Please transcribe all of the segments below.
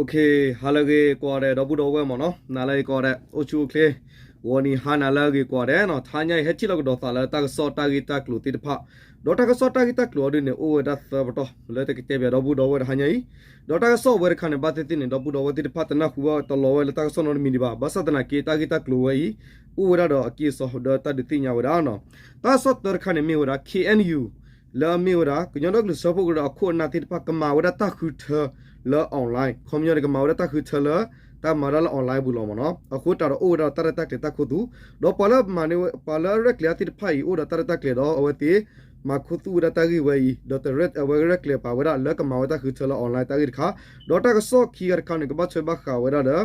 Okay, ဟါလၢအဂ့ၤကိးဂၤဒဲး ဒီပုၢ်ဒီဝဲၢ်မ့ၢ်နီၤ, နၤလၢအဂ့ၤကိးဂၤဒဲး အိၣ်ဆူၣ်အိၣ်ချ့, ဂီၤနံၤဟါနၤလၢအဂ့ၤကိးဂၤဒဲးနီၤ, တဟါညါအံၤ ဟဲထံၣ်လိာ်ကဒီးသးလၢတၢ်ကစီၣ်တၢ်ဂ့ၢ်တၢ်ကျိၤသ့ၣ်တဖၣ်, ဒီးတၢ်ကစီၣ်တၢ်ဂ့ၢ်တၢ်ကျိၤအံၤဒ်န့ၣ် အိၣ်ဝဲဒၣ်သၢပတီၢ် လၢတကတဲပၠးဒီပုၢ်ဒီဝဲၢ်တဟါညါအံၤ, ဒီးတၢ်ကစီၣ်ဝဲတခါန့ၣ် ဘၣ်သ့ၣ်သ့ၣ်န့ၣ် ဒီပုၢ်ဒီဝဲၢ်သ့ၣ်တဖၣ်တနၢ်ဟူဘၣ်တလီၤဝဲလၢတၢ်ကစီၣ်နီတမံၤဒံးဘၣ်, ဘၣ်ဆၣ်သနာ်က့ တၢ်ဂ့ၢ်တၢ်ကျိၤဝဲအံၤ အိၣ်ဝဲဒၣ်ဒီးအက့ၢ်အစီဒီးတၢ်ဒုးသ့ၣ်ညါဝဲဒၣ်နီၤ, တၢ်ကစီၣ်တၢတခါန့ၣ်မ့ၢ်ဝဲဒၣ် K N U လၢအမ့ၢ်ဝဲဒၣ် ကညီဒီကလုာ်စၢဖှိၣ်ကရၢအခိၣ်အနၢ်သ့ၣ်တဖၣ် ကမၤဝဲဒၣ်တၢ်ဃုထၢလၢ online, ခီပညီန့ၣ် ကမၤဝဲဒၣ်တၢ်ဃုထၢလၢ တၢ်မၤဒၣ်လၢ online ပူၤလီၤမ့ၢ်နီၤ, အဃိသတးဒီးအိၣ်ဝဲဒၣ်ဒီးတၢ်ရဲၣ်တၢ်ကျဲၤတၢ်ခူသူၣ်, ဒီးပှၤလၢမၤန့ၢ်ဝဲ ပှၤလၢအရဲၣ်ကျဲၤအသ့ၣ်တဖၣ်အံၤ အိၣ်ဒီးတၢ်ရဲၣ်တၢ်ကျဲၤဒီး အဝဲသ့ၣ် မၤခူသူၣ်ဝဲဒၣ်တၢ်ဂ့ၢ်ဝဲအံၤ ဒီးတရဲၣ် အဝဲကရဲၣ်ကျဲၤပာ်ဝဲဒၣ်လၢကမၤဝဲတၢ်ဃုထၢလၢ online တၢ်ဂ့ၢ်တခါ, ဒီးတၢ်ကစီၣ်ခံဂၤတခါန့ၣ် ကဘၣ်ထွဲဘၣ်ဃးဝဲဒၣ်ဒီး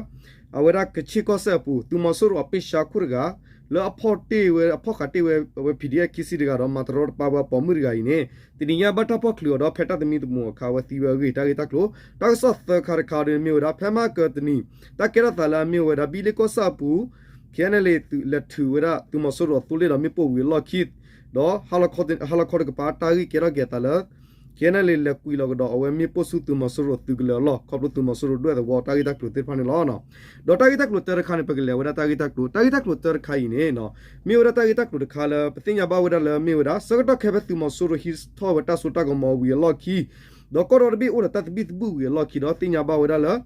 အဝဲဒၣ်ကခ့ၣ်ကီၢ်စဲၣ်အပူၤ သုးမီၤစိရိၤအပ့ၢ်ဆါခိၣ်တဂၤ လၢအဖီၣ်တ့ၢ်ဝဲ အဖီၣ်ဃာ်တ့ၢ်ဝဲ အဝဲ P D F ခံဆံတဂၤဒီး မၤတရီတပါဝဲအပိာ်မုၣ်တဂၤအံၤန့ၣ် တနံၤညါဘၣ်တၢ်ဖီၣ်ချုးအီၤဒီး ဖဲတၢ်သမံသမိးအခါ အဝဲသံဝဲအဂ့ၢ် တၢ်ဂ့ၢ်တၢ်ကျိၤ, တၢ်ကစီၣ်သၢခါတခါဒီးမ့ၢ်ဝဲဒၣ် ဖဲမဟါကတနံၤ တၢ်ကဲထီၣ်သးလၢအမ့ၢ်ဝဲဒၣ် ဘံလ့ၣ်ကီၢ်ဆၣ်အပူၤ K N L A သုးလဲၤထုးဝဲဒၣ် သုးမီၤစိရိၤအသိလ့ၣ်ဒီးမ့ၣ်ပိၢ်ဝံၤအလီၢ်ခံ ဒီး ဟါလီၤခီတကပၤ တၢ်ဂ့ၢ်ကဲထီၣ်က့ၤအသးလၢ K N L A လဲၤကွံာ်လီၤကဒီး အဝဲမ့ၣ်ပိၢ်ဆူသုးမီၤစိရိၤသုးကလၢၤအလီၢ် ခီဖျိသုးမီၤစိရိၤဒွဲၣ်သဝီတၢ်ဂ့ၢ်တၢ်ကျိၤသ့ၣ်တဖၣ်န့ၣ်လီၤ. ဒီးတၢ်ဂ့ၢ်တၢ်ကျိၤတၢတခါန့ၣ် ပကလဲၤဝဲဒၣ်တၢ်ဂ့ၢ်တၢ်ကျိၤ တၢ်ဂ့ၢ်တၢ်ကျိၤတၢတခါအံၤန့ၣ် မ့ၢ်ဝဲဒၣ်တၢ်ဂ့ၢ်တၢ်ကျိၤတခါလၢ ပသ့ၣ်ညါဘၣ်ဝဲဒၣ်လၢမ့ၢ်ဝဲဒၣ် ဆၢကတီၢ်ခဲဖဲသုးမီၤစိရိၤဟံးထီၣ်ဝဲတၢ်စိတၢ်ကမီၤဝံၤအလီၢ်ခံ ဒီးကီၢ်ဒီတဘ့ၣ်အိၣ်ဒီးတၢ်သဘံၣ်သဘုၣ်ဝံၤအလီၢ်ခံဒီး သ့ၣ်ညါဘၣ်ဝဲဒၣ်လၢ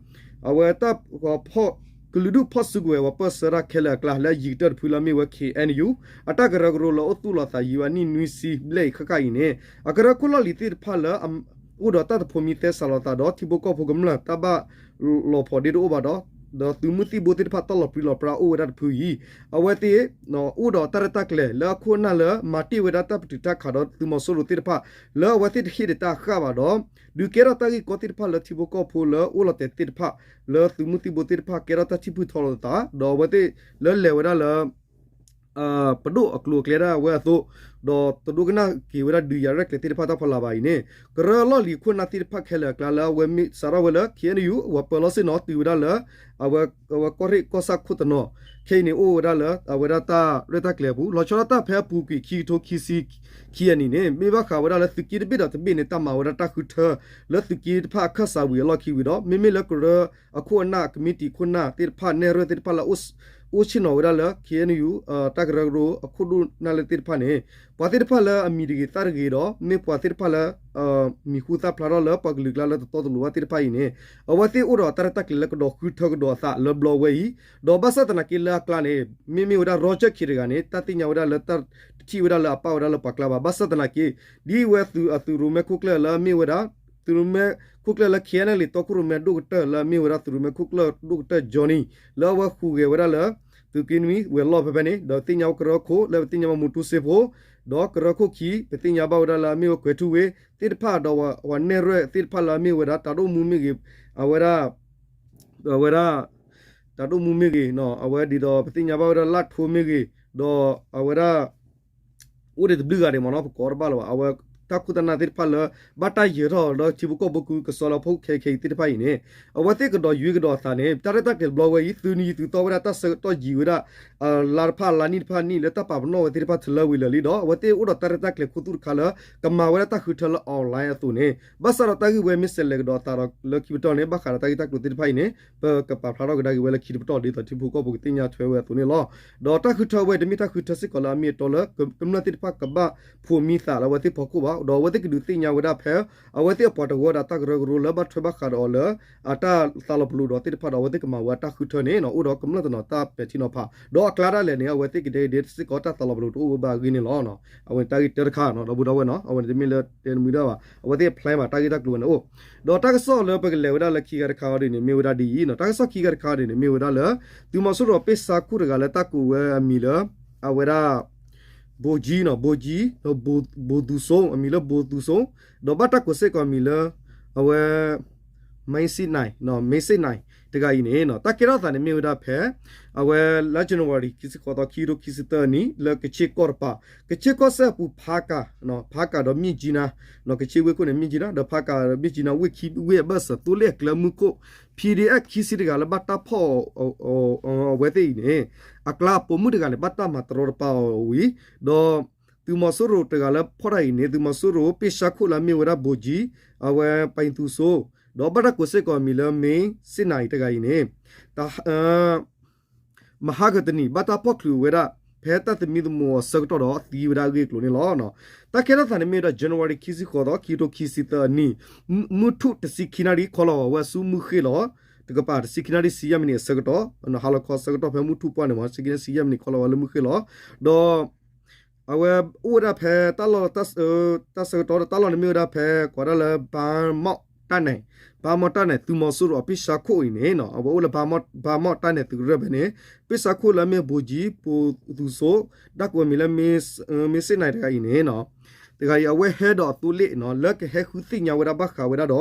အဝဲတၢ် ကလုာ်ဒူၣ်ဖီၣ်စုကဝဲၤ ပၢၢ်ဆၢတၢ်ခဲလၢာ်အကျါ လၢအယံၤကတၢၢ်တဖုလၢအမ့ၢ်ဝဲ K N U အတၢ်ကရၢကရိလၢအိၣ်သူၣ်လီၤသးယံာ်ဝဲနံၣ်နွံဆံဘျဲၣ်အံၤခဲခါအံၤန့ၣ် အကရၢခိၣ်လီၢ်လံၤသ့ၣ်တဖၣ်လၢ အိၣ်ဒီးတၢ်တဖိးမံသဲစးလီၤသးဒီး ထံဖိကီၢ်ဖိကမျၢၢ်တၢ်ဘၣ်လီၤဖိးဒ့တအိၣ်ဘၣ်ဒီး ဒီးသုးမုၢ်သံၣ်ဘိသ့ၣ်တဖၣ်တၢ်လီၤပြံလီၤပြါအိၣ်ဝဲဒၣ်တဖုအံၤ အဝဲသ့ၣ် အိၣ်ဒီးတၢ်ရဲၣ်တၢ်ကျဲၤလၢအခိၣ်အနၢ်လၢ မၤတ့ၢ်ဝဲဒၣ်တၢ်ပတုာ်တၢ်ခးဒီးသုးမီၤစိရိၤသ့ၣ်တဖၣ် လၢအဝဲသ့ၣ်တဟ့ၣ်ဒီးတၢ်ဃၣ်ဘၣ်ဒီး ဒုးကဲထီၣ်တၢ်ဂ့ၢ်ကီသ့ၣ်တဖၣ်လၢထံဖိကီၢ်ဖိလၢအိၣ်လီၤတဲာ်သ့ၣ်တဖၣ် လၢသုးမုၢ်သံၣ်ဘိသ့ၣ်တဖၣ်ကဲထီၣ်တၢ်ထံၣ်ဖုၣ်ထီလီၤသး ဒီးအဝဲသ့ၣ်လၢလဲၤဝဲဒၣ်လၢ ပဒိၣ်အကျိၤအကျဲဒၣ်ဝဲအသိး ဒီးတဒိကနၣ်က့ၤဝဲဒၣ်ဒုးယၤရဲၣ်ကျဲၤသ့ၣ်တဖၣ်တၢ်ဖီလာ်ဘၣ်အံၤန့ၣ် ကရၢအလီၢ်လံၤခိၣ်နၢ်သ့ၣ်တဖၣ်ခဲလၢာ်အကျါလၢအဝဲမ့ၢ်စးထီၣ်ဝဲလၢ K N U အဝဲပၢၤလီၢ်ဆ့ၣ်နီၤတုၤဝဲဒၣ်လၢ အဝဲကီၢ်ရ့ၣ်ကီၢ်ဆၣ်ခိၣ်တနီၤ ခဲအံၤန့ၣ်အိၣ်ဝဲဒၣ်လၢ အဝဲဒၣ်တၢ်ရဲၣ်တၢ်ကျဲၤအပူၤ လီၤဆီဒၣ်တၢ်ဖဲအပူၤကွံာ်ခံကထိခံဆံခံအနံၣ်န့ၣ် မ့ၢ်ဘၣ်ဃးဝဲဒၣ်လၢသုးက့တဘ့ၣ်ဒီးတဘ့ၣ်န့ၣ် တၢ်မၤဝဲဒၣ်တၢ်ဃုထၢ လၢသုးက့တဖၣ်အခၢၣ်စးဝံၤအလီၢ်ခံဝံၤဒီး မ့မ့ၢ်လၢကရၢအခိၣ်အနၢ် ကမံးတံာ်ခိၣ်နၢ်သ့ၣ်တဖၣ် နဲၣ်ရွဲၣ်သ့ၣ်တဖၣ်လၢ အိၣ်ဆ့ၣ်နီၤဝဲဒၣ်လၢ K N U တၢ်ကရၢကရိအခိၣ်ဒိၣ်နၢ်လၢသ့ၣ်တဖၣ်န့ၣ် ပှၤသ့ၣ်တဖၣ်လၢအမံၤတဂ့ၤသၣ်တဂ့ၤဒီး မ့ၢ်ပှၤသ့ၣ်တဖၣ်လၢ မံၤဟူသၣ်ဖျါထီၣ်လၢပှၤကလုာ်အကျါလၢတတီတလိၤဘၣ်သ့ၣ်တဖၣ်အံၤန့ၣ် အဝဲသ့ၣ်အိၣ်ဒီးတၢ်ရဲၣ်တၢ်ကျဲၤလၢကဒီးဃုထၢကဒီးအသးလၢဘျီဝဲအံၤ ဒီးဘၣ်ဆၣ်သနာ်က့လၢအကျါန့ၣ် မ့မ့ၢ်ဝဲဒၣ် Roger Khin တဂၤန့ၣ် တၢ်သ့ၣ်ညါဝဲဒၣ်လၢတၢ်တထံၣ်ဝဲဒၣ်လၢအပၢ်ဝဲဒၣ်လၢပှၤကျါဘၣ် ဘၣ်ဆၣ်သနာ်က့ ဒ်အဝဲသုးအသုးရိၣ်မဲခိၣ်ကျၢၢ်လၢအမ့ၢ်ဝဲဒၣ် သုးရိၣ်မဲခိၣ်ကျၢၢ်လၢ K N L A တီခိၣ်ရိၣ်မဲဒိၣ်ကတၢၢ်လၢအမ့ၢ်ဝဲဒၣ်သုးရိၣ်မဲခိၣ်ကျၢၢ်ဒိၣ်ကတၢၢ် Johnny လၢအဝဲဟူးဂဲၤဝဲဒၣ်လၢ သုးက့နွံဝဲၤလီၢ်ဖဲဖဲန့ၣ် ဒီးသ့ၣ်ညါဝဲကရၢခိၣ်လၢပသ့ၣ်ညါဘၣ်မူတူစ့ဖိ ဒီးကရၢခိၣ်ခံ ပသ့ၣ်ညါဘၣ်ဝဲဒၣ်လၢအမ့ၢ်ဝဲကွဲၤထူဝ့သ့ၣ်တဖၣ်ဒီးပှၤနဲၣ်ရွဲၣ်သ့ၣ်တဖၣ်လၢအမ့ၢ်ဝဲဒၣ်တၢ်ဒိၣ်မူမ့ၢ်ဂ့ၤ အဝဲဒၣ် အဝဲဒၣ် တၢ်ဒိၣ်မူမ့ၢ်ဂ့ၤ အဝဲဒ်သိးပသ့ၣ်ညါဘၣ်ဝဲဒၣ်လၢထိမ့ၢ်ဂ့ၤ ဒီးအဝဲဒၣ် အိၣ်ဒံးတဘျုးဂၤဒံးမ့ၢ်နီၤ ပကိးတဘၣ်လၢၤဘၣ် အဝဲတၢ်ခိၣ်တၢ်နၢ်သ့ၣ်တဖၣ်လၢ ဘၣ်တၢ်ယၢၤထီၣ်ဒီးထံဖိကီၢ်ဖိကကစီလၢဖီခိၣ်ခဲအံၤခဲအံၤသ့ၣ်တဖၣ်အံၤန့ၣ် အဝဲသ့ၣ်ကဒီးယွ့ကဒီးအသးန့ၣ် တၢ်ရဲၣ်တၢ်ကျဲၤတဘျီဝဲအံၤ သုးနံၤသုးသီဝဲဒၣ်တၢ်ဆၢကတီၢ်ယံာ်ဝဲဒၣ် လါတဖၣ်လါနံၣ်တဖၣ်နံၣ်လၢတၢ်ပာ်ပနီၣ်ဝဲသ့ၣ်တဖၣ်တလၢဝံၤလၢာ်လံဒီး အဝဲသ့ၣ်အိၣ်ဒီးတၢ်ရဲၣ်တၢ်ကျဲၤခူသူၣ်တခါလၢ ကမၤဝဲဒၣ်တၢ်ဃုထၢလၢ online အသိးန့ၣ် ဘၣ်ဆၣ်ဒီးတၢ်ဂ့ၢ်ဝဲမ့ၢ်ဆဲးလဲၤကဒီးအသးဒီးလၢခံပတီၢ်န့ၣ် ဘၣ်ဃးဒီးတၢ်ဂ့ၢ်တၢ်ကျိၤသ့ၣ်တဖၣ်အံၤန့ၣ် ပကပာ်ဖျါထီၣ်ကဒါက့ၤဝဲလၢခံတပတီၢ်ဒ်သိးထံဖိကီၢ်ဖိကသ့ၣ်ညါထွဲဝဲအသိးန့ၣ်လီၤ. ဒီးတၢ်ဃုထၢဝဲတမ့ၢ်တၢ်ဃုထၢစ့ၢ်ကီးလၢအမ့ၢ်အတီလၢ ကမျၢၢ်သ့ၣ်တဖၣ်ကဘၣ်ဖိးမံသးလၢအဝဲသ့ၣ်ဖီခိၣ်ဘၣ် ဒီးအဝဲသ့ၣ်ကဒုးသ့ၣ်ညါဝဲဒၣ်ဖဲ အဝဲသ့ၣ်အပှၤတဝၢဒီးတၢ်ကရၢကရိလၢဘၣ်ထွဲဘၣ်ဃးဒီးအီၤလၢ အတၢ်သးလီၤပလိာ်ဒီးသ့ၣ်တဖၣ်ဒီး အဝဲသ့ၣ်ကမၤဝဲတၢ်ဃုထၢန့ၣ် အိၣ်ဒီးကမျၢၢ်တနီၤတၢ်ပဲာ်ထံနီၤဖး ဒီးအကျါဒၣ်လဲာ်န့ၣ် အဝဲသ့ၣ်ကဒဲကဒဲစ့ၢ်ကီးတၢ်သးလီၤပလိာ်တအိၣ်ဝဲဘၣ်အဂ့ၢ်န့ၣ်လီၤ. အဝဲန့ၣ်တၢ်ဂ့ၢ်တၢတခါနီၤ ဒီပုၢ်ဒီဝဲၢ်နီၤ အဝဲန့ၣ်တမ့ၢ်လၢတဲနမုာ်ဒၣ်ဘၣ် အဝဲသ့ၣ်အ plan ဘၣ်တၢ်ဂ့ၢ်တၢ်ကျိၤဝဲန့ၣ်အိၣ် ဒီးတၢ်ကစီၣ်လၢပကလဲၤဝဲဒၣ်လၢခံဂၤတခါအီၤဒ်န့ၣ် မ့ၢ်ဝဲဒၣ်ဒ်အံၤနီၤ တၢ်ကစီၣ်ခံဂၤတခါအီၤဒ်န့ၣ် မ့ၢ်ဝဲဒၣ်လၢ သုးမီၤစိရိၤအပ့ၢ်ဆါခိၣ်တဂၤလၢတၢ်ကိးဝဲအမံၤလၢ အဝဲဒၣ် ဘိကၠံနီၤ ဘိကၠံ ဘိသူစိ အမံၤလၢဘိသူစိ ဒီးဘၣ်တၢ်ကိးစ့ၢ်ကီးအမံၤလၢ အဝဲ မ့စ့ၣ်နၢၣ် မ့စ့ၣ်နၢၣ်တဂၤအံၤန့ၣ် တၢ်ကဲထီၣ်သးန့ၣ်မ့ၢ်ဝဲဒၣ်ဖဲ အဝဲလါ January ခံဆံဃိးသီ ခံကထိခံဆံသၢနံၣ် လၢကခ့ၣ်ကီၢ်တပၤ ကခ့ၣ်ကီၢ်စဲၣ်အပူၤဖးကၤ ဖးကၤဒီးမ့ၢ်ကၠံနါ ကခ့ၣ်ဝ့ၢ်ခိၣ်န့ၣ် မ့ၢ်ကၠံနါ ဒီးဖးကၤဒီးမ့ၢ်ကၠံနါ ဝ့ၢ်ခံဝ့ၢ်အဘၢၣ်စၢၤ သိလ့ၣ်အကျဲမုၢ်ခိၣ် P D F ခံဆံတဂၤလၢဘၣ်တၢ်ဖီၣ်အဝဲသ့ၣ်အံၤန့ၣ် အကျါအပိာ်မုၣ်တဂၤန့ၣ် ဘၣ်တၢ်မၤတရီတပါအီၤဝံၤ ဒီး သုးမီၤစိရိၤတဂၤလၢဖီၣ်တၢ်အံၤန့ၣ် သုးမီၤစိရိၤပ့ၢ်ဆါခိၣ်လၢအမ့ၢ်ဝဲဒၣ်ဘိကၠံ အဝဲပၢ်သူစိ ဒီးဘၣ်တၢ်ကိးစ့ၢ်ကီးအမံၤလၢ မ့ၢ်စ့ၣ်နၤအံၤတဂၤအံၤန့ၣ် တ မဟါကတနံၤ ဘၣ်တၢ်ဖီၣ်ချုးဝဲဒၣ် ဖဲတၢ်သမံသမိးအီၤအဆၢကတီၢ်ဒီးသံဝဲဒၣ်အဂ့ၢ်အကျိၤန့ၣ်လီၤ. တၢ်ကဲထီၣ်သးန့ၣ်မ့ၢ်ဝဲဒၣ် January ခံဆံဃိးသီ ခံကထိခံဆံသၢအနံၤ မုၢ်ထူၣ်တဆံခံနၣ်ရံၣ် ခီလီၤအဝဲဆူမုၢ်ဃ့ၢ်လီၤ. တကပၤတဆံခံနၣ်ရံၣ် ဆံယဲၢ်မံးနံးအဆၢကတီၢ် ဟါလီၤခီဆၢကတီၢ်ဖဲမုၢ်ထူၣ်ပှၢ်န့ၣ်မ့ၢ် တဆံခံနၣ်ရံၣ် ဆံယဲၢ်မံးနံး ခီလီၤဝဲလၢမုၢ်ဃ့ၢ်လီၤ. ဒီး အဝဲအိၣ်ဝဲဒၣ်ဖဲတၢ်လီၢ် တၢ်ဆၢကတီၢ်ဒီးတၢ်လီၢ်န့ၣ်မ့ၢ်ဝဲဒၣ်ဖဲ ကိးဒၣ်လၢ ဘါမီၣ်တၢ်နဲၣ် ဘါမီၣ်တၢ်နဲၣ် သုးမီၤစိရိၤအပ့ၢ်ဆါခိၣ်အံၤန့ၣ် အဝဲအိၣ်လၢ ဘါမီၣ်တၢ်နဲၣ်သုးကရၢၢ်ဖဲန့ၣ် ပ့ၢ်ဆါခိၣ်လၢအမ့ၢ် ဘိၣ်ကၠံ ပိၢ်သူစိ တၢ်ကိးအမံၤလၢ မ့ၢ်စ့ၣ်နၤအံၤတဂၤအံၤန့ၣ် တဂၤအံၤ အဝဲဟဲဒီးအသိလ့ၣ် လၢကဟဲဃုသ့ၣ်ညါဝဲဒၣ်ဘၣ်ဃးဝဲဒၣ်ဒီး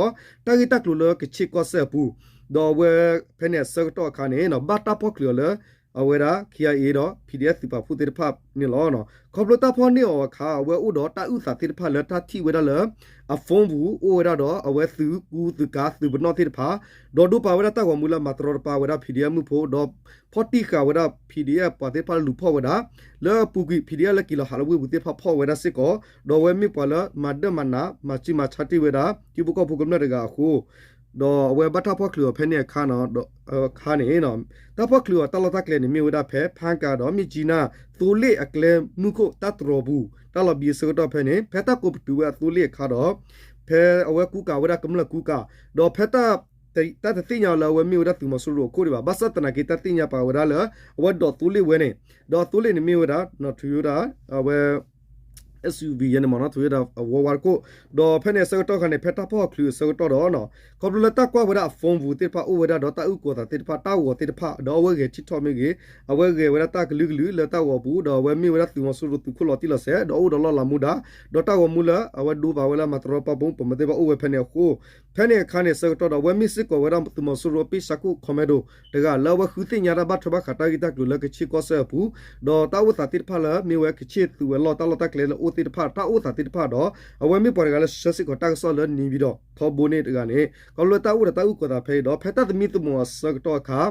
တၢ်ဂ့ၢ်တၢ်ကျိၤလၢကဆ့ၣ်ကီၢ်စဲၣ်အပူၤ, ဒီးအဝဲဖဲန့ၣ်အဆၢကတီၢ်အခါန့ၣ် ဘၣ်တၢ်ဖီၣ်ချုးအီၤလၢ အဝဲဒၣ် ခ့ၣ်အဲၣ်အ့ၣ် ဒီး ဖံၣ်ဒံၣ်အဲၣ် သုးပာ်ဖှိၣ်သ့ၣ်တဖၣ်န့ၣ်လီၤ. ခီဖျိတၢ်ဖီၣ်န့ၢ်အီၤအခါ အဝဲအိၣ်ဒီးတၢ်အုၣ်သးသ့ၣ်တဖၣ်လၢတၢ်ထံၣ်ဝဲဒၣ်လၢ အ phone ပူၤ အိၣ်ဝဲဒၣ်ဒီး အဝဲသုးကူသုးကၤသုးပနီၣ်သ့ၣ်တဖၣ်, ဒီးဒိပာ်ဝဲဒၣ်တၢ်ဂီၤမူလၢမၤတရီတပါဝဲဒၣ် ဖံၣ်ဒံၣ်အဲၣ် မုၣ်ဖိ ဒီးဖီၣ်တံၢ်ဃာ်ဝဲဒၣ် ဖံၣ်ဒံၣ်အဲၣ် ပှၤသ့ၣ်တဖၣ်လၢလူၤဖီၣ်ဝဲဒၣ် လၢအပူၤကွံာ် ဖံၣ်ဒံၣ်အဲၣ် လၢက့ၤလီၤဟးလၢဝ့ၢ်ပူၤသ့ၣ်တဖၣ် ဖီၣ်ဝဲဒၣ်စ့ၢ်ကီး, ဒီးအဝဲမ့ၢ်ပှၤလၢမၤဒၢၣ်မၤနး မၤစုမၤဆါတ့ၢ်ဝဲဒၣ် ထံဖိကီၢ်ဖိကမျၢၢ်တဂၤအဃိ ဒီးအဝဲဘၣ်တၢ်ဖီၣ်ချုးအီၤဖဲန့ၣ်အခါန့ၣ် အခါန့ၣ် တၢ်ဖီၣ်ချုးအီၤတၢ်လီၢ်တၢ်ကျဲန့ၣ် မ့ၢ်ဝဲဒၣ်ဖဲ ဖၣ်ကၤ ဒီး မ့ၢ်ကၠံနၢ် သိလ့ၣ်အကျဲမုၢ်ခိၣ်တၢ်တြီၤပူၤ တၢ်လီၤဘံးအဆၢကတီၢ်ဖဲန့ၣ် ဖဲတၢ်ကိးပတုာ်ဝဲအသိလ့ၣ်အခါဒီး ဖဲအဝဲကူကၤဝဲဒၣ်ကမျၢၢ်ကူကၤ ဒီးဖဲတၢ် တၢ်တသ့ၣ်ညါလၢအဝဲမ့ၢ်ဝဲဒၣ်သုးမီၤစိရိၤအခိၣ်ဒံးဘၣ်. ဘၣ်ဆၣ်သနာ်က့ တၢ်သ့ၣ်ညါပာ်ဝဲဒၣ်လၢ အဝဲဒိးသိလ့ၣ်ဝဲန့ၣ်, ဒီးအသိလ့ၣ်န့ၣ်မ့ၢ်ဝဲဒၣ် Toyota အဝဲ SUV ယဲန့ၣ်မ့ၢ်နီၤ Toyota အဝဲဝါတခိၣ်, ဒီးဖဲန့ၣ်အဆၢကတီၢ်ခါန့ၣ် ဖဲတၢ်ဖီၣ်ချုးအဆၢကတီၢ်ဒီး ခီဖျိလၢတၢ်ကွၢ်ဝဲဒၣ်အ phone ပူၤသ့ၣ်တဖၣ်အိၣ်ဝဲဒၣ်ဒီးတၢ်အုၣ်ကီၤသးသ့ၣ်တဖၣ် တၢ်ဂီၤသ့ၣ်တဖၣ် ဒီးအဝဲဂဲၤထံထီၣ်မ့ၢ်ဂ့ၤ, အဝဲဂဲၤဝဲဒၣ်တၢ်ကလုာ်ကလုာ်လၢတၢ်ဂီၤပူၤ ဒီးအဝဲမ့ၢ်ဝဲဒၣ်သုးမီၤစိရိၤသုးခိၣ်လီၤတံၢ်လီၤဆဲး ဒီးအိၣ်ဒီးလီၢ်လၤမူဒါ ဒီးတၢ်ဂီၤမူလၢအဝဲဒိပာ်ဝဲလၢမၤတရီပာ်ဖှိၣ် ပမ့ၢ်သ့ၣ်တဖၣ်အိၣ်ဝဲဖဲန့ၣ်အဃိ ဖဲန့ၣ်အခါန့ၣ် အဆၢကတီၢ်ဒီး အဝဲမ့ၢ်စ့ၢ်ကီးဝဲဒၣ်သုးမီၤစိရိၤအပ့ၢ်ဆါခိၣ် commando တဂၤလၢအဝဲဃုသ့ၣ်ညါတၢ်ဘၣ်ထွဲဘၣ်ဃးတၢ်ဂ့ၢ်တၢ်ကျိၤလၢကဆ့ၣ်ကီၢ်စဲၣ်အပူၤ, ဒီးတၢ်အိၣ်သးသ့ၣ်တဖၣ်လၢမ့ၢ်ဝဲကဆ့ၣ်သုးဝဲလီၢ်တၢ်လီၢ်တၢ်ကျဲလၢအိၣ်သ့ၣ်တဖၣ် တၢ်အိၣ်သးသ့ၣ်တဖၣ်ဒီး အဝဲမ့ၢ်ပှၤတဂၤလၢဆှၢစ့ၢ်ကီးတၢ်ကစီၣ်လၢနံၤဘံၣ်ဒီးထီဘိန့ၣ်တဂၤန့ၣ် ခီဖျိလၢတၢ်အိၣ်ဒီးတၢ်အုၣ်ကီၤသးဖဲအံၤဒီး ဖဲတၢ်သမံသမိးအဆၢကတီၢ်အခါ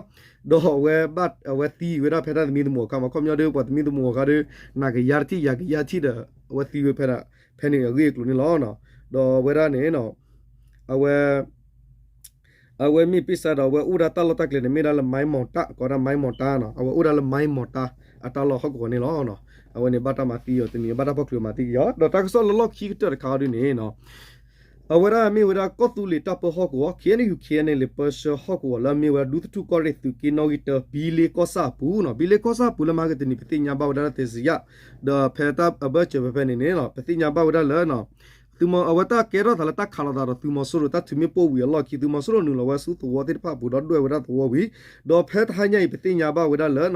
ဒီးအဝဲဘၣ် အဝဲသံဝဲဒၣ်ဖဲတၢ်သမံသမိးအခါ မ့ၢ်ခီပညီဒီး ပှၤသမံသမိးအခါဒီး နၤကယါတထံၣ် ယၤကယါတထံၣ်ဒီး အဝဲသံဝဲဖဲဒၣ် ဖဲန့ၣ်အဂ့ၢ်အကျိၤန့ၣ်လီၤ. ဒီးအဝဲဒၣ်န့ၣ် အဝဲ အဝဲမ့ၢ်ပ့ၢ်ဆါဒီး အဝဲအိၣ်ဒၣ်တၢ်လီၢ်တၢ်ကျဲန့ၣ် မ့ၢ်ဒၣ်လၢ မၢမီၤတၢ် ကိးဒၣ် မၢမီၤတၢ်နီၤ အဝဲအိၣ်ဒၣ်လၢ မၢမီၤတၢ် အတၢ်လီၢ်ဟီၣ်ကဝီၤန့ၣ်လီၤ. အဝဲန့ၣ်ဘၣ်တၢ်မၤသံအီၤတနံၤ ဘၣ်တၢ်ဖီၣ်ချုးမၤသံက့ၤအီၤ ဒီးတၢ်ကစီၣ်လၢလီၢ်ခံကတၢၢ်တခါအံၤဒ်န့ၣ် အဝဲဒၣ်မ့ၢ်ဝဲဒၣ်ကီၢ်သူလ့ၤတၢ်ပၢဟီၣ်ကဝီၤ KNU KNLA ပၢဆှၢဟီၣ်ကဝီၤလၢအမ့ၢ်ဝဲဒၣ်ဒူသထူၣ်ကီၢ်ရ့ၣ်သုးက့နီၣ်ဂံၢ်တၢ ဘံလ့ကီၢ်ဆၣ်အပူၤနီၤ ဘံလ့ကီၢ်ဆၣ်အပူၤလၢမဟါကတနံၤ ပသ့ၣ်ညါဘၣ်ဝဲဒၣ်လၢသ့စံယၣ် ဒီးဖဲတၢ်အဘၢၣ်စၢၤဖဲဖဲန့ၣ်န့ၣ် ပသ့ၣ်ညါဘၣ်ဝဲဒၣ်လၢ သုးမီၤ အဝဲတၢ်ကဲထီၣ်သးလၢတၢ်ခးလိာ်သးဒီးသုးမီၤစိရိၤ တၢ်ထုးမ့ၣ်ပိၢ်ဝံၤအလီၢ်ခံ သုးမီၤစိရိၤနုာ်လီၤဝဲဆူသဝီသ့ၣ်တဖၣ်အပူၤ ဒီးဒွဲၣ်ဝဲဒၣ်သဝီဝံၤ ဒီးဖဲတဟါညါအံၤ ပသ့ၣ်ညါဘၣ်ဝဲဒၣ်လၢ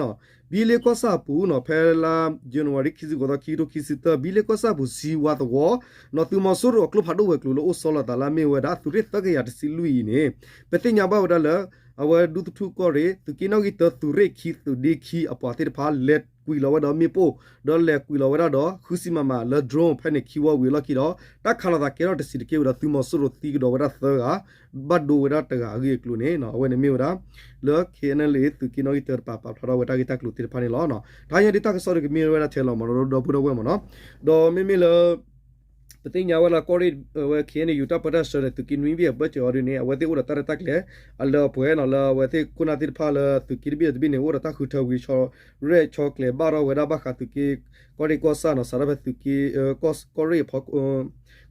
ဘံလ့ကီၢ်ဆၣ်အပူၤနီၤ ဖဲလါ January ခံဆံဃိးသီ ခံကထိခံဆံသၢ ဘံလ့ကီၢ်ဆၣ်အပူၤ စံဝါသဝီနီၤ သုးမီၤစိရိၤအကျိဖးဒိၣ်ဝဲၤကျိၤလၢအိၣ်ဆီလီၤသးလၢအမ့ၢ်ဝဲဒၣ် သုးရ့ၣ်သၢကယၤတဆံလွံၢ်အံၤန့ၣ် ပသ့ၣ်ညါဘၣ်ဝဲဒၣ်လၢ အဝဲဒူသထူၣ်ကီၢ်ရ့ၣ် သုးက့နီၣ်ဂံၢ်တၢ သုးရ့ၣ်ခံ သုးဒ့ခံအပှၤသ့ၣ်တဖၣ် လဲၤကွံာ်လီၤဝဲဒီးမ့ၣ်ပိၢ် ဒီးလဲၤကွံာ်လီၤဝဲဒၣ်ဒီး ဃုဆံ မမ လၢ drone ဖဲန့ၣ်ခံဝီဝံၤအလီၢ်ခံဒီး တၢ်ခးလိာ်သးကဲထီၣ်တဆံးတက့ၢ်ဝံၤဒီး သုးမီၤစိရိၤသံကဒီးဝဲဒၣ်သၢဂၤ ဘၣ်ဒိဝဲဒၣ်တဂၤအဂ့ၢ်အကျိၤန့ၣ် အဝဲန့ၣ်မ့ၢ်ဝဲဒၣ် လၢ KNLA သုးက့နီၣ်ဂံၢ်တၢတပၤ ပာ်ဖျါထီၣ်ဝဲတၢ်ဂ့ၢ်တၢ်ကျိၤသ့ၣ်တဖၣ်န့ၣ်လီၤ. တဟါညါဒ်တၢ်ကစီၣ်ဒ်ကမ့ၢ်ဝဲဒၣ်ထဲလီၤမ့ၢ်နီၤ ဒီပုၢ်ဒီဝဲၢ်မ့ၢ်နီၤ ဒီးမ့မ့ၢ်လၢ ပသ့ၣ်ညါဝဲလၢကီၢ်ရ့ၣ် အဝဲ KNU တၢ်ပၢတၢ်ဆှၢန့ၣ် သုးက့နွံဘ့ၣ်အဘၢၣ်စၢၤအီၤဒ်န့ၣ် အဝဲသ့ၣ်အိၣ်ဒီးတၢ်ရဲၣ်တၢ်ကျဲၤ အလၢအပှဲၤနီၤ လၢအဝဲသ့ၣ်ခိၣ်နၢ်သ့ၣ်တဖၣ်လၢသုးက့တဘ့ၣ်ဒီးတဘ့ၣ်န့ၣ် အိၣ်ဒီးတၢ်ဃုထၢဝံၤ ဆီရဲၣ်ဆီကျဲၤဘၣ်ထီၣ်ဝဲဒၣ်ဘၣ်ဃးသုးက့ ကီၢ်ရ့ၣ်ကီၢ်ဆၣ်နီၤ စးထီၣ်ဖဲသုးက့ ကီၢ်ရ့ၣ်အဖီ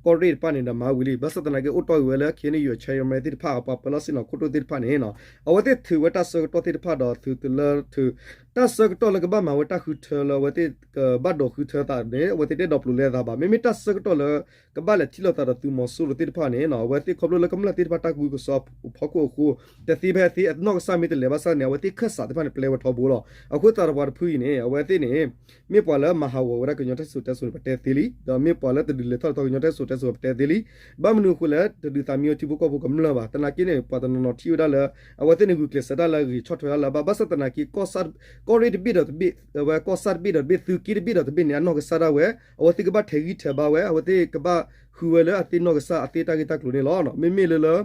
ကီၢ်ရ့ၣ်တဖၣ်န့ၣ်ဒီးမၤဝံၤလံ ဘၣ်ဆၣ်သနာ်က့အိၣ်တီၢ်ဂ့ၤဝဲလၢ KNU အ chairman သ့ၣ်တဖၣ် အပှၤပၢၤလီၢ်ဆ့ၣ်နီၤခိၣ်ဒိၣ်သ့ၣ်တဖၣ်န့ၣ် အဝဲသ့ၣ်ထုးဝဲတၢ်ဆၢကတီၢ်သ့ၣ်တဖၣ်ဒီး ထုးတလၢထုး တၢ်ဆၢကတီၢ်လၢကဘၣ်မၤဝဲတၢ်ဃုထၢလၢအဝဲသ့ၣ်ကဘၣ်ဒိးဃုထၢသးန့ၣ် အဝဲသ့ၣ်တအဲၣ်ဒိးပျိးလဲသးဘၣ်. မ့မ့ၢ်တၢ်ဆၢကတီၢ်လၢ ကဘၣ်လဲၤထံၣ်လိာ်သးဒီးသုးမီၤစိရိၤသ့ၣ်တဖၣ်န့ၣ် အဝဲသ့ၣ်ခီဖျိလၢကမျၢၢ်သ့ၣ်တဖၣ်တၢ်ကဝံၤကစီအဖီခိၣ်အဃိ တသ့ဖဲသ့ အနီၢ်ကစၢ်မ့ၢ်တလဲၤဘၣ်ဆၣ်န့ၣ် အဝဲသ့ၣ်ခၢၣ်စးသ့ၣ်တဖၣ်န့ၣ်ပျဲဝဲထီဘိလီၤ. အဃိသတးဒီးပှၤတဖုအံၤန့ၣ် အဝဲသ့ၣ်န့ၣ် မ့ၢ်ပှၤလၢမၤဟးဂီၤဝဲဒၣ်ကညီတၢ်စံၣ်စိၤတဲစိၤန့ၣ် ပတဲသ့လံ. ဒီးမ့ၢ်ပှၤလၢတဒုးလဲၤထီၣ်လဲၤထီကညီတၢ်စံၣ်စိၤတဲစိၤပတဲသ့လံ. ဘၣ်မနုၤအဃိလဲၣ် တဒုးသးမံဝဲထံဖိကီၢ်ဖိကမျၢၢ်ဘၣ်. သနာ်က့န့ၣ် ပှၤတနီၤနီၤထံၣ်ဝဲဒၣ်လၢ အဝဲသ့ၣ်န့ၣ်ဂုာ်ကျဲးစၢးတၢ်လၢအဂ့ၤဆီၣ်ထွဲတၢ်လၢအဘၣ်. ဘၣ်ဆၣ်သနာ်က့ ကီၢ်ရ့ၣ်တဘ့ၣ်ဒီးတဘ့ၣ် အဝဲကီၢ်ဆၣ်တဘ့ၣ်ဒီးတဘ့ၣ် သုးက့တဘ့ၣ်ဒီးတဘ့ၣ်န့ၣ် အနီၢ်ကစၢ်ဒၣ်ဝဲ အဝဲသ့ၣ်ကဘၣ်ထဲးဂံၢ်ထဲးဘါဝဲ အဝဲသ့ၣ်ကဘၣ် ဃုဝဲလၢအသ့ၣ်နီၣ်ကစၢ်အသ့တၢ်ဂ့ၢ်တၢ်ကျိၤန့ၣ်လီၤ. မ့မ့ၢ်လၢလၢ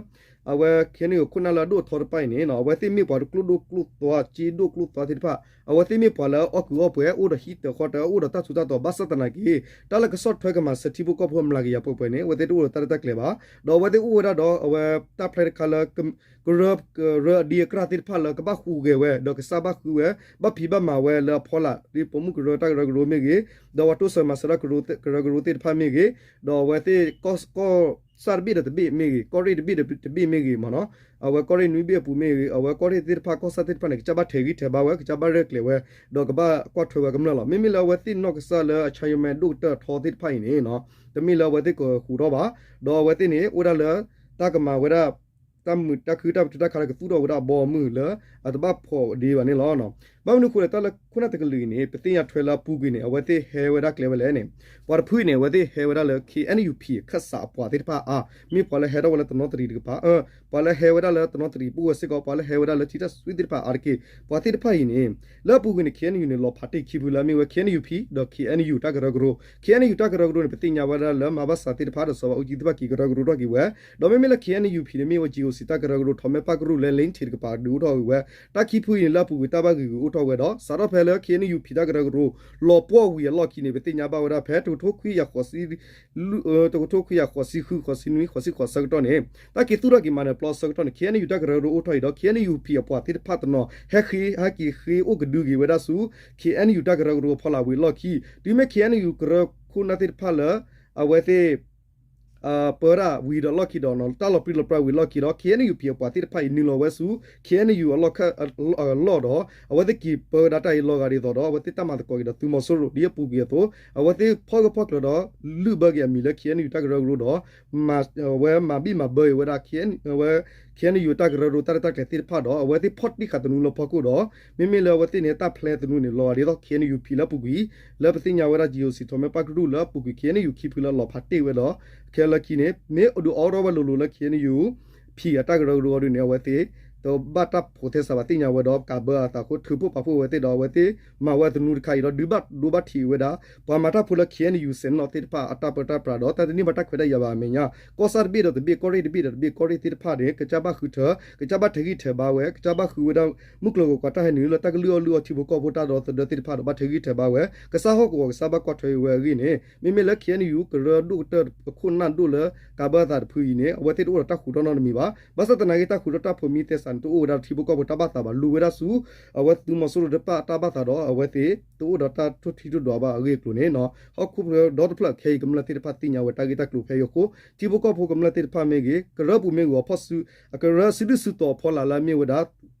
အဝဲ KNU ခိၣ်နၢ်လၢအဒိၣ်အထီတဖၣ်အံၤန့ၣ် အဝဲသ့ၣ်မ့ၢ်ပှၤတကျိၣ်ဒိၣ်ကျိၣ်သွါ စ့ဒိၣ်ကျိၣ်သွါသ့ၣ်တဖၣ် အဝဲသ့ၣ်မ့ၢ်ပှၤလၢအီၣ်ကုးအီၣ်ပှဲၤ အိၣ်ဒီးဟံၣ်တၢၤဃီတၢၤ အိၣ်ဒီးတၢ်ထူးတၢ်တီၤ ဘၣ်ဆၣ်သနာ်က့ တၢ်လၢကဆီၣ်ထွဲကမၤစၢၤထံဖိကီၢ်ဖိအမျးကယၤပှဲၤပှဲၤန့ၣ် အဝဲသ့ၣ်တအိၣ်ဒီးတၢ်ရဲၣ်တၢ်ကျဲၤဘၣ်. ဒီးအဝဲသ့ၣ်အိၣ်ဝဲဒၣ်ဒီး အဝဲတၢ်ဖျဲတခါလၢ ကရၢ ကရၢအဒ့အကြၢ်သ့ၣ်တဖၣ်လၢကဘၣ်ဟူးဂဲၤဝဲ ဒီးကစၢ်ဘၣ်ဃုဝဲ ဘၣ်ဖံးဘၣ်မၤဝဲလၢအဖီလာ် ဒ်ပိာ်မုၣ်ကရၢတၢ်ကရၢကရိမ့ၢ်ဂ့ၤ, ဒီးပှၤတိစၢၤမၤစၢၤတၢ်ကရၢကရိသ့ၣ်တဖၣ်မ့ၢ်ဂ့ၤ, ဒီးအဝဲသ့ၣ်ကီၢ် ကီၢ်စဲၣ်တဘ့ၣ်ဒီးတဘ့ၣ်မ့ၢ်ဂ့ၤ, ကီၢ်ရ့ၣ်တဘ့ၣ်ဒီးတဘ့ၣ်မ့ၢ်ဂ့ၤမ့ၢ်နီၤ, အဝဲကီၢ်ရ့ၣ်နွံဘ့ၣ်အပူၤမ့ၢ်ဂ့ၤ, အဝဲကီၢ်ရ့ၣ်သ့ၣ်တဖၣ် ကီၢ်စဲၣ်သ့ၣ်တဖၣ်န့ၣ် ကစၢ်ဘၣ်ထဲးဂံၢ်ထဲးဘါဝဲ ကစၢ်ဘၣ်ရဲၣ်ကျဲၤဝဲ ဒီးကဘၣ်ကွၢ်ထွဲဝဲကမျၢၢ်လီၤ. မ့မ့ၢ်လၢအဝဲသ့ၣ်နီၢ်ကစၢ်လၢအဆါယမဲဒိၣ်ကတၢၢ်ထီသ့ၣ်တဖၣ်အံၤန့ၣ် တမ့ၢ်လၢအဝဲသ့ၣ်ကဃူးထီၣ်ဘၣ်, ဒီးအဝဲသ့ၣ်န့ၣ် အိၣ်ဒၣ်လၢ တၢ်ကမၤဝဲဒၣ် တၢ်မုာ်တၢ်ခုတၢ်ပတုာ်တၢ်ခးလၢကသူၣ်ထီၣ်ဝဲဒၣ်အဘီအမုၢ်လၢ အတဘၣ်ဖှီၣ်ဒ့ဘၣ်န့ၣ်လီၤ. ဘၣ်မနုၤအဃိလဲၣ် တၢ်လၢခိၣ်နၢ်တကလုာ်အံၤန့ၣ် ပသ့ၣ်ညါထွဲလၢအပူၤကွံာ်န့ၣ် အဝဲသ့ၣ်ဟဲဝဲဒၣ်ကျဲဝဲလဲၣ်န့ၣ်, ပှၤတဖုအံၤန့ၣ် အဝဲသ့ၣ်ဟဲဝဲဒၣ်လၢ KNUP အခၢၣ်စးအပှၤသ့ၣ်တဖၣ်အါ, မ့ၢ်ပှၤလၢဟဲထီၣ်ဝဲလၢတနီသရံၣ်တကပၤ ပှၤလၢဟဲဝဲဒၣ်လၢတနီသရံၣ်ပူၤဝဲစ့ၢ်ကီး ပှၤလၢဟဲဝဲဒၣ်လၢထံတၢ်စုသ့ၣ်တဖၣ်အါတက့ၢ်. ပှၤသ့ၣ်တဖၣ်အံၤန့ၣ် လၢအပူၤကွံာ်န့ၣ် KNU န့ၣ် လီၤဖးတ့ၢ်ခံဖုလၢအမ့ၢ်ဝဲ KNUP ဒီး KNU တၢ်ကရၢကရိ, KNU တၢ်ကရၢကရိန့ၣ် ပသ့ၣ်ညါဝဲဒၣ်လၢမၤဘၣ်စးသ့ၣ်တဖၣ်ဒီးစီၤဘးအူကၠံသ့ၣ်တဖၣ်က့ၤကရၢကရိထီၣ်က့ၤဝဲ, ဒီးမ့မ့ၢ်လၢ KNUP န့ၣ်မ့ၢ်ဝဲ GOC တၢ်ကရၢကရိထီးမဲၣ်ပၣ်ကရူၢ်လၢ လ့ထံးတကပၤဒုးအိၣ်ထီၣ်က့ၤဝဲ, တၢ်ခံဖုအံၤန့ၣ် လၢအပူၤကွံာ်တၢ်ဘၣ်ဂ့ၤဂ့ၤအိၣ်ထီၣ်ဝဲဒီး စးထီၣ်ဖဲလၢ KNUP တၢ်ကရၢကရိ လီၤပှီၢ်ဝံၤအလီၢ်ခံန့ၣ် ပသ့ၣ်ညါဘၣ်ဝဲဒၣ်ဖဲ တကထိခွံကယၤဃိးဆံ တကထိခွံကယၤဃိးဆံဃု ဃိးဆံနွံ ဃိးဆံဃိးဆၢကတီၢ်န့ၣ် တၢ်က့ၤသူၣ်ထီၣ်က့ၤမၤနၢၤပျီဆၢကတီၢ်န့ၣ် KNU တၢ်ကရၢကရိအိၣ်ထီၣ်အံၤဒီး KNUP အပှၤသ့ၣ်တဖၣ်တနီၤ ဟဲဃ့ ဟဲက့ၤဃ့အိၣ်ကဒုက့ၤဝဲဒၣ်ဆူ KNU တၢ်ကရၢကရိအဖီလာ်ဝံၤအလီၢ်ခံ, တုၤမ့ၢ် KNU ကရၢခိၣ်နၢ်သ့ၣ်တဖၣ်လၢ အဝဲသ့ၣ် ပၢတၢ်ဝံၤဒီးလီၢ်ခံဒီး တၢ်လီၤပြံလီၤပြါဝံၤလီၢ်ခံဒီး KNUP အပှၤသ့ၣ်တဖၣ်အံၤ နုာ်လီၤဝဲဆူ KNU အလီၢ်ဒီး အဝဲသ့ၣ်က့ၤပၢဝဲဒၣ်တၢ်အံၤလီၤဂာ်ဒ်သိးဒီး အဝဲသ့ၣ်တၢ်မၤသကိးက့ၤဒီးသုးမီၤစိရိၤ ဒ်အပူၤကွံာ်အသိး အဝဲသ့ၣ်ဖီၣ်ဂၢၢ်ဖီၣ်ကျၢၤဒီး လုၢ်ဘၢက့ၤအမံၤလၢ KNU တၢ်ကရၢကရိဒီး အဝဲမၤဘံၣ်မၤဘၢအံၤဝဲဒၣ် ဝဲ KNU တၢ်ကရၢကရိတၢ်ရဲၣ်တၢ်ကျဲၤသ့ၣ်တဖၣ်ဒီး အဝဲသ့ၣ်ဖီၣ်တံၢ်ဃာ်သနူလၢဖီခိၣ်ဒီး မ့မ့ၢ်လၢအဝဲသ့ၣ်န့ၣ် တၢ်ဖျဲသနူန့ၣ် လီၤဂာ်ဒ်သိး KNUP လၢအပူၤကွံာ် လၢပသ့ၣ်ညါဝဲဒၣ် GOC ထီးမဲပၢ်ကရူၢ်လၢအပူၤကွံာ် KNU ခံဖုလၢအလီၤဖးတ့ၢ်ဝဲဒီး ခဲလၢာ်ခံန့ၣ် မ့ၢ်ဒုးအိးထီၣ်ဝဲလိၤလိၤလၢ KNU ဖံးအတၢ်ကရၢကရိအီၤဒ်န့ၣ် အဝဲသ့ၣ်တဘၣ်တၢ်ဖိးထဲစးဘၣ်သ့ၣ်ညါဝဲဒီး ကးဘၢအသးအဃိ ထုးဖှိၣ်ပာ်ဖှိၣ်ဝဲသ့ၣ်ဒီး အဝဲသ့ၣ်မၤဝဲသနူတခါအံၤဒီး ဒုးဘၣ်ဒိဘၣ်ထံးဝဲဒၣ် ပှၤမၤတၢ်ဖိလၢ KNU စဲးနီၣ်သ့ၣ်တဖၣ် အတၢ်ပၢတၢ်ပြးဒီး တၢ်တန့ၢ်ဘၣ်တၢ်ခွဲးတၢ်ယာ်ဘၣ်အမဲာ်ညါ ကီၢ်စဲၣ်တဘ့ၣ်ဒီးတဘ့ၣ် ကီၢ်ရ့ၣ်တဘ့ၣ်ဒီးတဘ့ၣ် ကီၢ်ရ့ၣ်သ့ၣ်တဖၣ်န့ၣ် ကစၢ်ဘၣ်ဃုထၢ ကစၢ်ဘၣ်ထဲးဂံၢ်ထဲးဘါဝဲ ကစၢ်ဘၣ်ဃုဝဲဒၣ် မုၢ်ကျိၤဝဲၤကွာ်တၢ်ဟဲနုာ်လၢတၢ်ကလုၢ်အီၣ်လုၢ်အီထံဖိကီၢ်ဖိတၢ်ဒီသဒၢသ့ၣ်တဖၣ်ဒီး ဘၣ်ထဲးဂံၢ်ထဲးဘါဝဲ ကစၢ်ဟီၣ်ကဝီၤကစၢ်ဘၣ်ကွၢ်ထွဲဝဲအဂ့ၢ်န့ၣ် မ့မ့ၢ်လၢ KNU ကရၢဒိၣ်ကတၢၢ်ခိၣ်နၢ်ဒိၣ်လၢကးဘၢအသးတဖုအံၤန့ၣ် အဝဲသ့ၣ်တအိၣ်ဒီးတၢ်ဃူးထီၣ်နီတမံၤဘၣ်. ဘၣ်ဆၣ်သနာ်က့ တၢ်ဃူးထီၣ်တၢ်ဖိးမံသဲစးန့ၣ် တအိၣ်ဝဲဒၣ်ထံဖိကီၢ်ဖိတၢ်ဘၣ်သးဘၣ် လူၤဝဲဒၣ်ဆူ အဝဲသုးမီၤစိရိၤတဖၣ်အတၢ်ဘၣ်သးဒီး အဝဲသ့ၣ်တအိၣ်ဒီးတၢ်ထိၣ်ထံထိၣ်ဒွးဘၣ်အဂ့ၢ်အကျိၤန့ၣ် ဟီၣ်ခိၣ်ဒီတဖျၢၣ်ခဲအံၤ ကမျၢၢ်သ့ၣ်တဖၣ်သ့ၣ်ညါဝဲတၢ်ဂ့ၢ်တၢ်ကျိၤဖဲအံၤအဃိ ထံဖိကီၢ်ဖိကမျၢၢ်သ့ၣ်တဖၣ်မ့ၢ်ဂ့ၤ ကရၢပူၤမ့ၢ်ဂ့ၤ အဖီၣ်စု အကရၢစုဒုၣ်စုတီၤအဖီလာ်လၢအမ့ၢ်ဝဲဒၣ်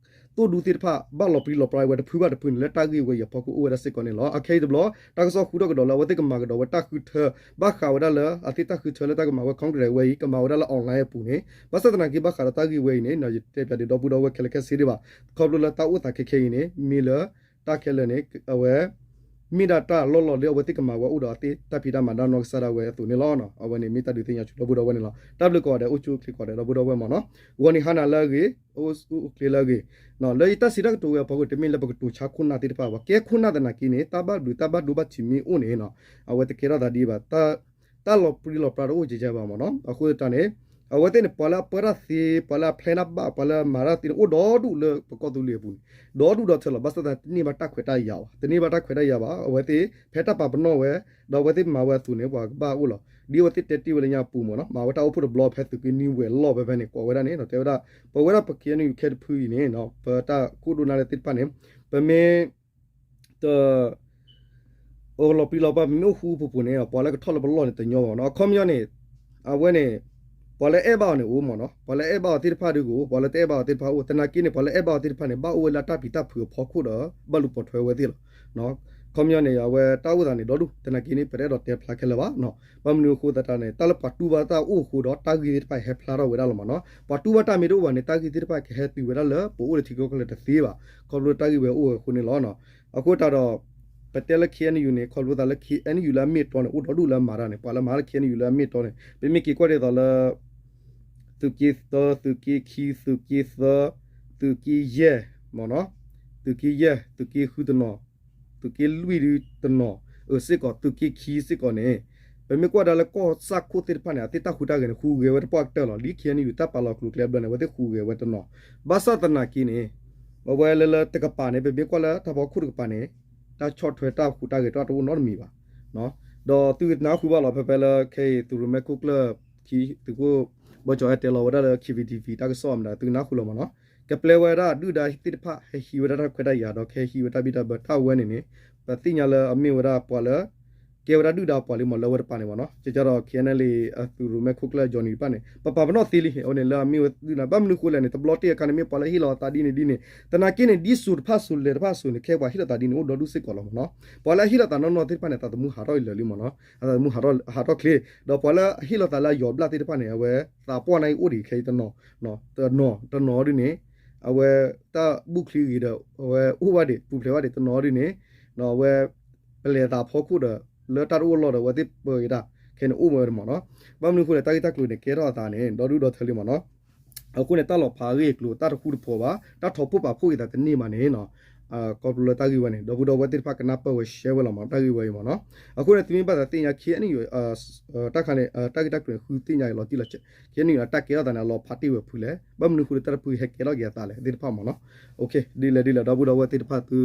သိၣ်ဒူသ့ၣ်တဖၣ် ဘၣ်လီၤပြံလီၤပြါဝဲတဖုဘၣ်တဖုန့ၣ် လၢတၢ်ဂ့ၢ်ဝဲအံၤအဖီခိၣ်အိၣ်ဝဲဒၣ်စ့ၢ်ကီးန့ၣ်လီၤ. အခဲအံၤတဘျီ တၢ်ကစီၣ်ဃူထီၣ်ကဒီးလၢအဝဲသ့ၣ်ကမၤကဒီးဝဲတၢ်ဃုထၢ ဘၣ်ဃးဝဲဒၣ်လၢအသ့ၣ်တၢ်ဃုထၢလၢတၢ်ကမၤဝဲ Congress ဝဲအံၤ ကမၤဝဲဒၣ်လၢ online အပူၤန့ၣ် ဘၣ်ဆၣ်သနာ်က့ ဘၣ်ဃးဒီးတၢ်ဂ့ၢ်ဝဲအံၤန့ၣ် ယတဲပၠးဒံးဒီပုၢ်ဒီဝဲၢ်ခဲလၢာ်ခဲဆ့ဒံးဘၣ်. ခီဖျိလၢတၢ်အိၣ်သးခဲခဲအံၤန့ၣ် မ့ၢ်လၢ တၢ်ခဲလၢာ်န့ၣ် အဝဲ မ့ၢ်ဒၣ်တၢ်လီၢ်လီၢ်လၢအဝဲသ့ၣ်ကမၤဝဲအိၣ်ဒီးအသ့ၣ်တၢ်ဖံးတၢ်မၤတၢ်နီၢ်ကစၢ်ဒၣ်ဝဲအသိးန့ၣ်လီၤ. အဝဲန့ၣ်မ့ၢ်တၢ်ဒုးသ့ၣ်ညါဆူဒီပုၢ်ဒီဝဲၢ်န့ၣ်လီၤ. တၢ်ဘျုးကိးဂၤဒဲး အိၣ်ဆူၣ်အိၣ်ချ့ကိးဂၤဒဲး ဒီပုၢ်ဒီဝဲၢ်မ့ၢ်နီၤ. ဂီၤနံၤဟါနၤလၢအဂ့ၤ အိၣ်ဆူၣ်အိၣ်ချ့လၢအဂ့ၤ လၢယတၢ်စံးတၢ်ကတိၤဝဲအဖီခိၣ် တမ့ၢ်လၢပကတိၤဆါခိၣ်နၢ်သ့ၣ်တဖၣ်ဘၣ်. ကဲခိၣ်နၢ်သနာ်က့န့ၣ် တၢ်ဘၣ်ဘျုးတၢ်ဘၣ်ဒိဘၣ်ထံးမ့ၢ်အိၣ်န့ၣ် အဝဲတကဲထီၣ်သးဒ်ဘၣ် တၢ်လီၤပြံလီၤပြါတအိၣ်ကဲကဲဘၣ်မ့ၢ်နီၤ. အဃိသတးန့ၣ် အဝဲသ့ၣ်န့ၣ် ပှၤလၢအပၢတၢ်သ့ ပှၤလၢအဖျဲနၢ်ဘၣ် ပှၤလၢအမၤတၢ်သ့န့ၣ် အိၣ်ဒီဒူၣ်လၢပကီၢ်သူလ့ၤအပူၤန့ၣ် ဒီဒူၣ်ဒီထၢလီၤ. ဘၣ်ဆၣ်သနာ်က့ တန့ၢ်ဘၣ်တၢ်ခွဲးတၢ်ယာ်ဘၣ် တန့ၢ်ဘၣ်တၢ်ခွဲးတၢ်ယာ်ဘၣ်. အဝဲသ့ၣ်ဖဲတၢ်ပာ်ပနီၣ်ဝဲ ဒီးအဝဲသ့ၣ်မၤဝဲအသိးန့ၣ် ပှၤကဘၣ်အိၣ်လီၤ. ဒ်အဝဲသ့ၣ်တဲတ့ၢ်ဝဲလၢညါအပူၤမ့ၢ်နီၤ မၤဝဲတၢ်အိၣ်ဖှိၣ်တဘျီဖဲသုးက့နွံဝဲၤလီၢ်ဖဲဖဲန့ၣ် ကိးဝဲဒၣ်န့ၣ် တဲဝဲဒၣ် ပဝဲဒၣ်ပ KNU ခဲတဖုအံၤန့ၣ် ပတၢ်ခိၣ်ဒိၣ်နၢ်လၢသ့ၣ်တဖၣ်န့ၣ် ပမ့ၢ် တ အိၣ်လီၤပြံလီၤပြါ ပမ့ၢ်အိၣ်ဃူဃူဖိးဖိးန့ၣ် ပှၤလၢကထီၣ်လၢပလီၢ်န့ၣ်တညီဘၣ်နီၤ. အခီပညီန့ၣ် အဝဲန့ၣ် ပှၤလၢအဲၣ်ဘၣ်အီၤန့ၣ်အိၣ်မ့ၢ်နီၤ. ပှၤလၢအဲၣ်ဘၣ်အီၤသ့ၣ်တဖၣ်ဒုးကအိၣ် ပှၤလၢတအဲၣ်ဘၣ်အီၤသ့ၣ်တဖၣ်အိၣ်. သနာ်က့န့ၣ် ပှၤလၢအဲၣ်ဘၣ်အီၤသ့ၣ်တဖၣ်န့ၣ် ဘၣ်အိၣ်ဝဲလၢအတၢ်ပျံၤတၢ်ဖုးအဖီခိၣ်ဒီး ဘၣ်လူၤပိာ်ထွဲဝဲသ့ၣ်လီၤ. အခီပညီန့ၣ် အဝဲတၢ်အိၣ်သးန့ၣ် ဒီဒူၣ် သနာ်က့န့ၣ် ပတအဲၣ်ဒိးတဲဖျါခဲလၢာ်ဘၣ်. ဘၣ်မနုၤအဃိသတးန့ၣ် တၢ်လၢပှၤတူၢ်ဘၣ်တၢ်အိၣ်အဃိဒီး တၢ်ဂ့ၢ်သ့ၣ်တဖၣ်ဟဲဖျါထီၣ်ဝဲဒၣ်လီၤမ့ၢ်နီၤ. ပှၤတူၢ်ဘၣ်တၢ်မ့ၢ်တအိၣ်ဘၣ်န့ၣ် တၢ်ဂ့ၢ်သ့ၣ်တဖၣ်ကဟဲတုၤဝဲဒၣ်လၢ ပအိၣ်လၢထံကီၢ်ကီၢ်လၢတသ့ဘၣ်. ခီဖျိတၢ်ဂ့ၢ်ဝဲအိၣ်ဝဲအဃိန့ၣ်လီၤ. အဃိသတးဒီး ပတဲလၢ KNU န့ၣ် ခီဖျိသးလၢ KNU လၢအမ့ၢ်တီန့ၣ် အိၣ်ဒီဒူၣ်လၢအမၤတၢ်န့ၣ် ပှၤလၢမၤလၢ KNU လၢအမ့ၢ်တီန့ၣ် ပမ့ၢ်က့ၤကွၢ်ဒ်သိးလၢ သုးက့သၢ သုးက့ခံ သုးက့သၢ သုးက့ယဲၢ် မ့ၢ်နီၤ သုးက့ယဲၢ် သုးက့ဃုတနီၤ သုးက့လွံၢ်ဒုတနီၤ အၢ စ့ၢ်ကီး သုးက့ခံစ့ၢ်ကီးန့ၣ် ပမ့ၢ်ကွၢ်ဒၣ်လၢကီၢ်စၢ်ခိၣ်သ့ၣ်တဖၣ်န့ၣ် အသ့ၣ်တၢ်ဟူးတၢ်ဂဲၤန့ၣ် ဟူးဂဲၤဝဲတပှၢ်ကတၢၢ်လီၤ. ဒ် K N U တၢ်ပာ်လီၤကျိၤကျဲဘျၢန့ၣ် အဝဲသ့ၣ်ဟူးဂဲၤဝဲတနီၤ. ဘၣ်ဆၣ်သနာ်က့န့ၣ် အဝဲလၢလၢတကပၤန့ၣ် ပမ့ၢ်ကွၢ်လၢတၢ်ဖီခိၣ်တကပၤန့ၣ် တၢ်ဆီၣ်ထွဲတၢ်ဟူးတၢ်ဂဲၤတၢ်တအိၣ်နီတမံၤဘၣ်. ဒီးသုကနၢ်ဟူဘၣ်လီၤ ဖဲဖဲလၢခဲအံၤ သုးရိၣ်မဲခိၣ်ကျၢၢ် သုးခိၣ်ဘီကၠီအဲၣ်တဲလီၤဝဲဒၣ်လၢ K V D V တၢ်ကစီၣ်မတၤ သုကနၢ်ဟူလီၤမ့ၢ်နီၤ. ကပျဲဝဲဒၣ်ဒုၣ်ဒါသ့ၣ်တဖၣ် ဟဲဟံးဝဲဒၣ်တၢ်ခွဲးတၢ်ယာ် ဒီးကဟဲဟံးဝဲတၢ်ဘံၣ်တၢ်ဘၢတၢ်ဝဲန့ၣ်န့ၣ် ပသ့ၣ်ညါလၢအမ့ၢ်ဝဲဒၣ်ပှၤလၢ ကဲဝဲဒၣ်ဒုၣ်ဒါပှၤလံမ့ၢ် လၢအဝဲတပၤန့ၣ်မ့ၢ်နီၤ. ကကဒီး K N L A အသုးရိၣ်မဲခိၣ်ကျၢၢ် Johnny တဖၣ်န့ၣ် ပပာ်ပနီၣ်သ့လံ အဝဲန့ၣ်လၢအမ့ၢ်ဝဲဒုၣ်ဒါ ဘၣ်မနုၤဃိလဲၣ်န့ၣ် တဘျီတ့ၢ်အခါန့ၣ် မ့ၢ်ပှၤလၢအဟ့ၣ်လီၤအသးဒ်န့ၣ်ဒ်န့ၣ် သနာ်က့န့ၣ် ဒ်စိၤတဖၣ်စိၤလဲၤတဖၣ်စိၤန့ၣ် ခဲပှၤဟ့ၣ်လီၤသးဒ်န့ၣ် အိၣ်ဒီဒူၣ်စ့ၢ်ကီးလီၤမ့ၢ်နီၤ. ပှၤလၢအဟ့ၣ်လီၤသးနီၢ်နီၢ်သ့ၣ်တဖၣ်န့ၣ် သးသမူဟးထီၣ်အံၤလၢာ်လံမ့ၢ်နီၤ. အသးသမူဟးထီၣ်ချ့ ဒီးပှၤလၢအဟ့ၣ်လီၤသးလၢအယီၤဘျၣ်သ့ၣ်တဖၣ်န့ၣ် အဝဲသးပှၢ်န့ၣ်အိၣ်ဒံးခဲအံၤတနီၤ တနီၤ တနီၤဒ်န့ၣ် အဝဲတၢ်ဘူၣ်ချံဂ့ၤဒီး အဝဲအိၣ်ဘၣ်ဒံး ပူၤဖျဲးဘၣ်ဒံး တနီၤဒ်န့ၣ် အဝဲ ပလဲၤသးဖီခိၣ်ဒီး လၢတၢ်တအိၣ်လီၢ်ဒီး အဝဲသ့ၣ်ပၢက့ၤတၢ် ခဲန့ၣ်အိၣ်ဝဲဒၣ်မ့ၢ်နီၤ. ဘၣ်မနုၤအဃိလဲၣ် တၢ်ဂ့ၢ်တၢ်ကျိၤန့ၣ် ကဲထီၣ်အသးန့ၣ် ဒီဒူၣ်ဒီထၢလံမ့ၢ်နီၤ. အဃိန့ၣ် တၢ်လီၤဖးအဂ့ၢ်အကျိၤ တၢ်တဃူတဖိးဘၣ် တၢ်ထီၣ်ဖှိၣ်ပာ်ဖှိၣ်က့ၤသးတန့ၢ်မးန့ၣ်နီၤ ခီဖျိလၢတၢ်ဂ့ၢ်ဝဲန့ၣ် ဒီပုၢ်ဒီဝဲၢ်သ့ၣ်တဖၣ်ကနၢ်ပၢၢ်ဝဲရှဲဝဲလီၤမ့ၢ် တၢ်ဂ့ၢ်ဝဲအံၤမ့ၢ်နီၤ. အဃိန့ၣ် သုမ့ၢ်ဘၣ်သးသ့ၣ်ညါ ခဲအံၤ တၢ်ခါန့ၣ် တၢ်ဂ့ၢ်တၢ်ကျိၤန့ၣ် ဃုသ့ၣ်ညါအံၤလီၤတံၢ်လီၤဆဲး ခဲအံၤအတၢ်ကဲထီၣ်သးန့ၣ် အလီၤဖးတ့ၢ်ဝဲဖုလဲၣ် ဘၣ်မနုၤဃိလၢတၢ်တဖုဟဲကဲထီၣ်က့ၤအသးလဲၣ်သ့ၣ်တဖၣ်မ့ၢ်နီၤ. ဒ်လဲၣ်ဒ်လဲၣ် ဒီပုၢ်ဒီဝဲၢ်သ့ၣ်တဖၣ်သု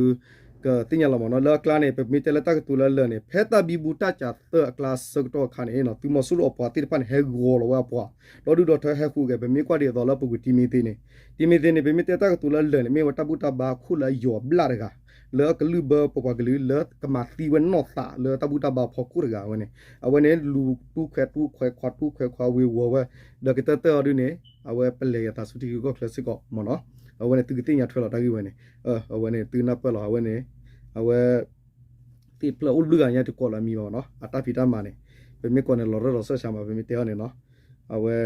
ကသ့ၣ်ညါလီၤမ့ၢ်နီၤ. လၢအကျါန့ၣ် ပမ့ၢ်တဲလၢတၢ်ကတိၤလၢလၢာ်န့ၣ် ဖဲတၢ်ဘံဘူတၢ်စးသၢအကျါဆၢကတီၢ်အခါန့ၣ် သုးမီၤစိရိၤအပှၤသ့ၣ်တဖၣ်န့ၣ် ဟဲဂီၤလီၤဝဲအပှၤ ဒီဒူၣ်ဒီထၢဟဲဃုာ်က့ၤ ပမ့ၢ်ကွၢ်ဒ်သိးလၢပူၤကွံာ်တံၤမ့ၢ်သ့န့ၣ် တံၤမ့ၢ်သ့န့ၣ် ပမ့ၢ်တဲတၢ်ကတိၤလၢလၢာ်န့ၣ် မ့ၢ်ဝဲတၢ်ဘူၣ်တၢ်ဘါခိၣ်လၢအယီၤဘျၣ်တဂၤ လၢအကလုၢ်ဘၢပပှၤကလုာ်လၢကမၤသံဝဲနီၢ်သးလၢတၢ်ဘူၣ်တၢ်ဘါဖီခိၣ်တဂၤဝဲန့ၣ် အဝဲန့ၣ် လူၤတူၢ်ခွဲးတူၢ်ခွဲးခွါတူၢ်ခွဲးခွါဝ့ၤဝီၤဝဲ ဒီးကတၢၢ်တၢၢ်အီၤဒ်န့ၣ် အဝဲပလဲၤယသးဆူထံဂုၤကီၢ်ချၢစ့ၢ်ကီးမ့ၢ်နီၤ. အဝဲန့ၣ်သုကသ့ၣ်ညါထွဲလီၤတၢ်ဂ့ၢ်ဝဲန့ၣ် အဝဲန့ၣ်သုနၢ်ပၢၢ်လီၤ အဝဲန့ၣ် အဝဲ သ့ၣ်ဖျၢၣ်အိၣ်လွံၢ်ဂၤညါတကိးလၢအမံၤဘၣ်မ့ၢ်နီၤ အတၢ်ဖံးတၢ်မၤန့ၣ် ပမ့ၢ်ကိးန့ၣ် လီၤရၢၢ်လီၤစၢ်ဆါမး ပမ့ၢ်တဲအီၤန့ၣ်နီၤ အဝဲ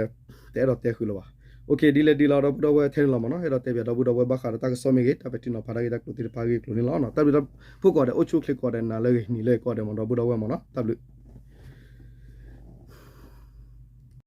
တအဲၣ်ဒိးတဲဃုာ်လၢၤဘၣ်. ဒ်လဲၣ်ဒ်လဲၣ်ဒီပုၢ်ဒီဝဲၢ်ထဲန့ၣ်လီၤမ့ၢ်နီၤ အဲၣ်ဒိးတဲပၠးဒီပုၢ်ဒီဝဲၢ်ဘၣ်ဃးဒီးတၢ်ကစီၣ်မ့ၢ်ဂ့ၤ တၢ်ပဲာ်ထံနီၤဖးတၢ်ဂ့ၢ်တၢ်ကျိၤသ့ၣ်တဖၣ်အဂ့ၢ်အကျိၤန့ၣ်လီၤ. တၢ်ဘျုးတၢ်ဖှိၣ်ကိးဂၤဒဲး အိၣ်ဆူၣ်အိၣ်ချ့ကိးဂၤဒဲး နၤလၢအဂ့ၤ နံၤလၢအဂ့ၤကိးဂၤဒဲးမ့ၢ်ဒီပုၢ်ဒီဝဲၢ်မ့ၢ်နီၤ တၢ်ဘျုး